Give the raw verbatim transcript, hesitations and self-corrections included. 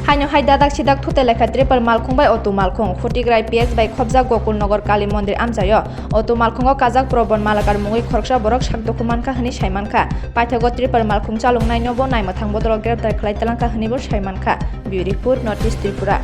Haino hai dadak sidak thute lekha triple malkhung bai auto malkhung. Phutigrai P S bai khobjak Gokulnagar Kali Mondir amchaio auto malkhungo kajak Probon Malakar mungwi khoroksa borok sak dukhu mankha hwnwi saimankha. Paithago triple malkhung chaloknainobo naimwthang bodolo greptar khlai talangkha hwnwibo saimankha. Bureau Report, North East Tripura.